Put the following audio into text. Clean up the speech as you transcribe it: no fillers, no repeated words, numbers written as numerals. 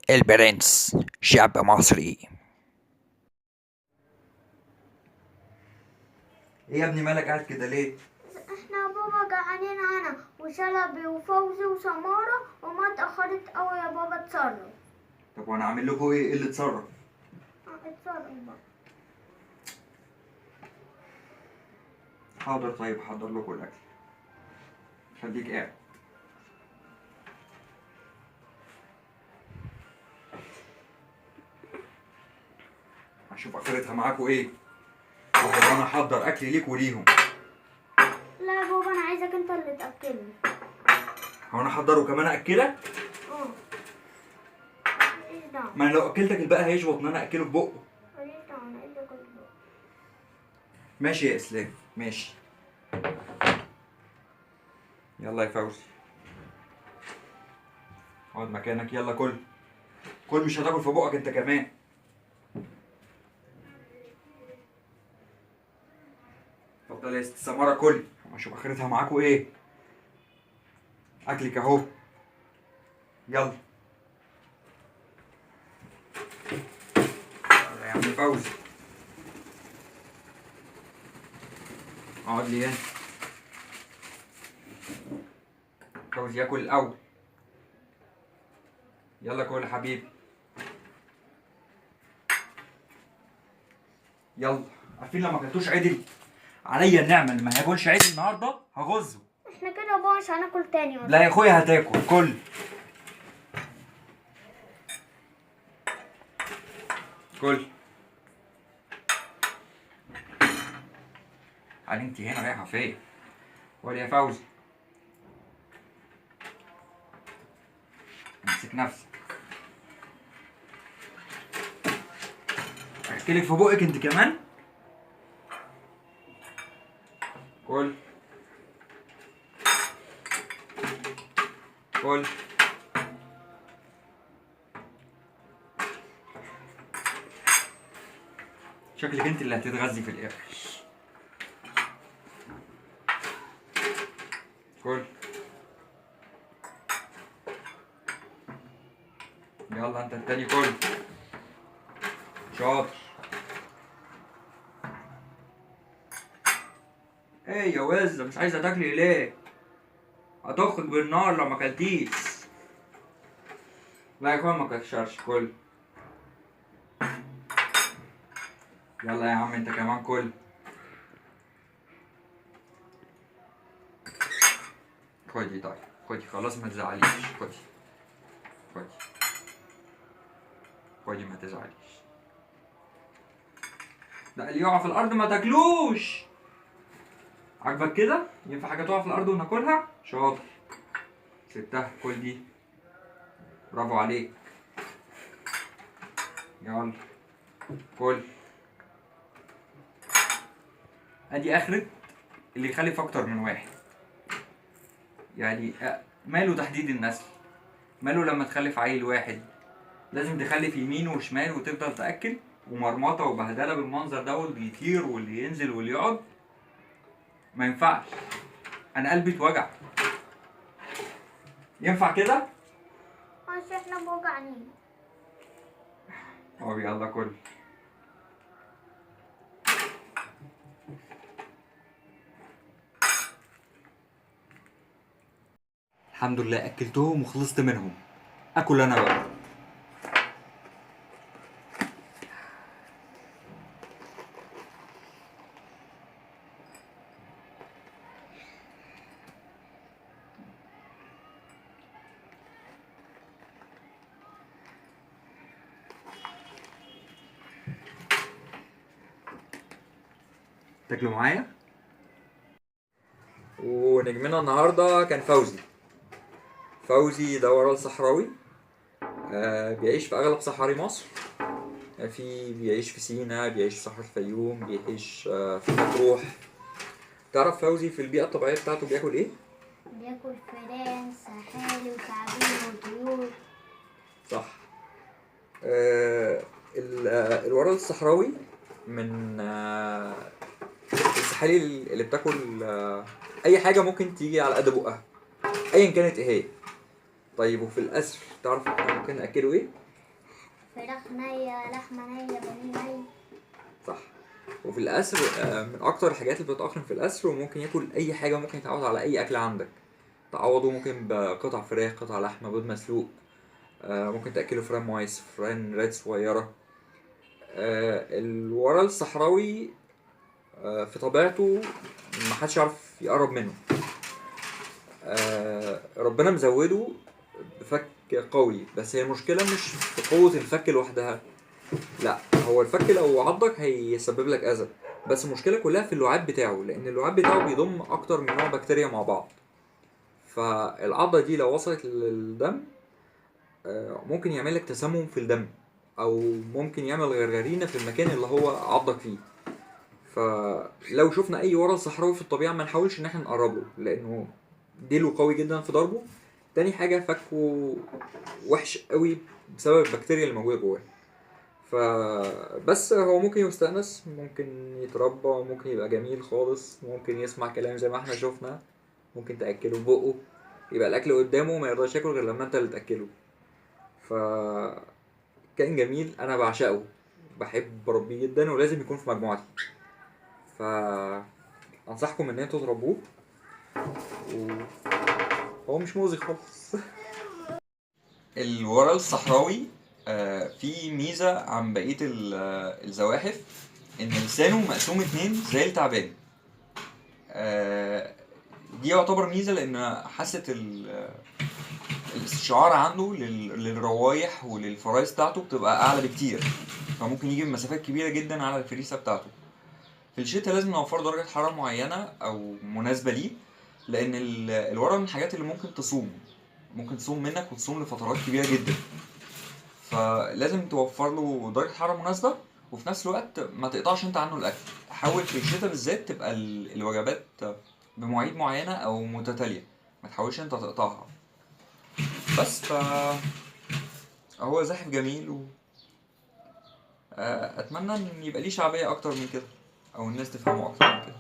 البرنس شعب مصري. ايه يا ابني مالك قاعد كده ليه؟ احنا بابا جعانين، انا وشلبي وفوزي وسمارة، وما اتأخرت اوي يا بابا. اتصرف. طب وانا اعمل لكم ايه؟ ايه اللي اتصرف؟ اتصرف بقى. حاضر، طيب هحضر لكم الاكل، خليك قاعد. هشوف اخرتها معاكم ايه. وانا احضر اكل ليك وليهم. لا يا بابا، انا عايزك انت اللي تاكلني. هو انا احضره كمان اكلك؟ اه. ماليش دعوه. ما انا لو اكلتك الباقي هيشبط ان انا اكله في بقه. ماليش دعوه، انا عايزه اكل بقه. ماشي يا اسلام، ماشي. يلا يا فوزي اقعد مكانك، يلا كل كل، مش هتاكل في بقك انت كمان. اتفضل يا ست سمارة كل، اشوف اخرتها معاكوا ايه. اكلك اهو، يلا يلا يا عم فوزي اقعد لي هنا. فوزي ياكل الاول، يلا كل يا حبيبي، يلا. عارفين لما اكلتوش عدل عليا النعمة، اللي ما هياكلش عدل النهارده هغزه. احنا كده يا بابا مش هناكل تاني ولا؟ لا يا اخويا هتاكل، كل كل. علي انت هنا رايحة فين؟ ولا يا فوزي امسك نفسك، اكلك في بقك انت كمان. كل كل. شكلك انت اللي هتتغذي في الاخر. كل يلا انت التاني كل، شاطر. ايه يا وزة مش عايزة تاكلي ليه؟ هتخرج بالنار لو ما اكلتيش. لا يا اخويا ما كشرش، كل. يلا يا عم انت كمان كل. خدي طيب، خدي خلاص ما تزعليش، خدي خدي خدي ما تزعليش. لا اللي يقع في الارض ما تاكلوش. عاجبك كده؟ ينفع حاجة تقع في الارض وناكلها؟ شاطر، سبتها، كل دي، برافو عليك. يلا كل. ادي اخرة اللي يخلف اكتر من واحد. ماله تحديد النسل؟ ماله لما تخلف عيل واحد؟ لازم تخلف يمين وشمال وتفضل تاكل ومرمطه وبهدله بالمنظر ده، واللي يطير واللي ينزل واللي يقعد. ما ينفعش، انا قلبي اتوجع. ينفع كده؟ بس احنا بوجعانين. طب يلا كل. الحمد لله اكلتهم وخلصت منهم، اكل انا بقى. تاكلوا معايا؟ ونجمنا النهارده كان فوزي. فوزي ده وراه الصحراوي، بيعيش في اغلب صحاري مصر، بيعيش في سينا، بيعيش في صحراء الفيوم، بيعيش في مطروح. تعرف فوزي في البيئة الطبيعية بتاعته بياكل ايه؟ بياكل فئران، سحالي، وتعابين، وطيور. صح. الورل الصحراوي من السحالي اللي بتاكل اي حاجة ممكن تيجي على قد بقها ايا كانت ايه هي. طيب وفي الأسر تعرف احنا ممكن نأكله ايه؟ فراخ نية، لحمة نية، بانيه ني. صح. وفي الأسر من أكتر الحاجات اللي بتتأقلم في الأسر، وممكن ياكل أي حاجة، ممكن يتعود على أي أكل عندك. تعوضه ممكن بقطع فراخ، قطع لحمة، بيض مسلوق، ممكن تأكله فران mice، فران rat صغيرة. الورل الصحراوي في طبيعته محدش يعرف يقرب منه. ربنا مزوده بفك قوي، بس هي المشكلة مش في قوة الفك لوحدها، لا هو الفك لو عضك هيسبب لك أذى، بس المشكلة كلها في اللعاب بتاعه، لأن اللعاب بتاعه بيضم أكتر من نوع بكتيريا مع بعض. فالعضة دي لو وصلت للدم ممكن يعمل لك تسمم في الدم، أو ممكن يعمل غرغرينة في المكان اللي هو عضك فيه. فلو شفنا أي ورل صحراوي في الطبيعة ما نحاولش إن احنا نقربه، لأنه ديله قوي جدا في ضربه. تاني حاجة فكه وحش قوي بسبب البكتيريا اللي موجودة جواه. فبس هو ممكن يستأنس، ممكن يتربى، ممكن يبقى جميل خالص، ممكن يسمع كلام زي ما احنا شفنا، ممكن تأكله ببقه، يبقى الأكل قدامه ما يرضاش ياكل غير لما انت اللي تأكله. ف كائن جميل، أنا بعشقه، بحب اربيه جدا، ولازم يكون في مجموعتي. ف أنصحكم إن انتوا تربوه، وهو مش مؤذي خالص. الورل الصحراوي في ميزة عن بقية الزواحف، إن لسانه مقسوم 2 زي التعبان. دي يعتبر ميزة، لأن حاسة الاستشعار عنده للروايح وللفرايس بتاعته بتبقى أعلى بكتير، فممكن يجي من مسافات كبيرة جدا على الفريسة بتاعته. في الشتاء لازم نوفر درجة حرارة معينة أو مناسبة ليه، لأن الورل من الحاجات اللي ممكن تصوم، ممكن تصوم منك وتصوم لفترات كبيرة جدا، فلازم توفر له درجة حرارة مناسبة، وفي نفس الوقت ما تقطعش انت عنه الأكل. حاول في الشتاء بالذات تبقى الوجبات بمواعيد معينة أو متتالية، ما تحاولش انت تقطعها. بس ف هو زاحف جميل، و أتمنى إن يبقى ليه شعبية أكتر من كده، أو الناس تفهمه أكتر من كده.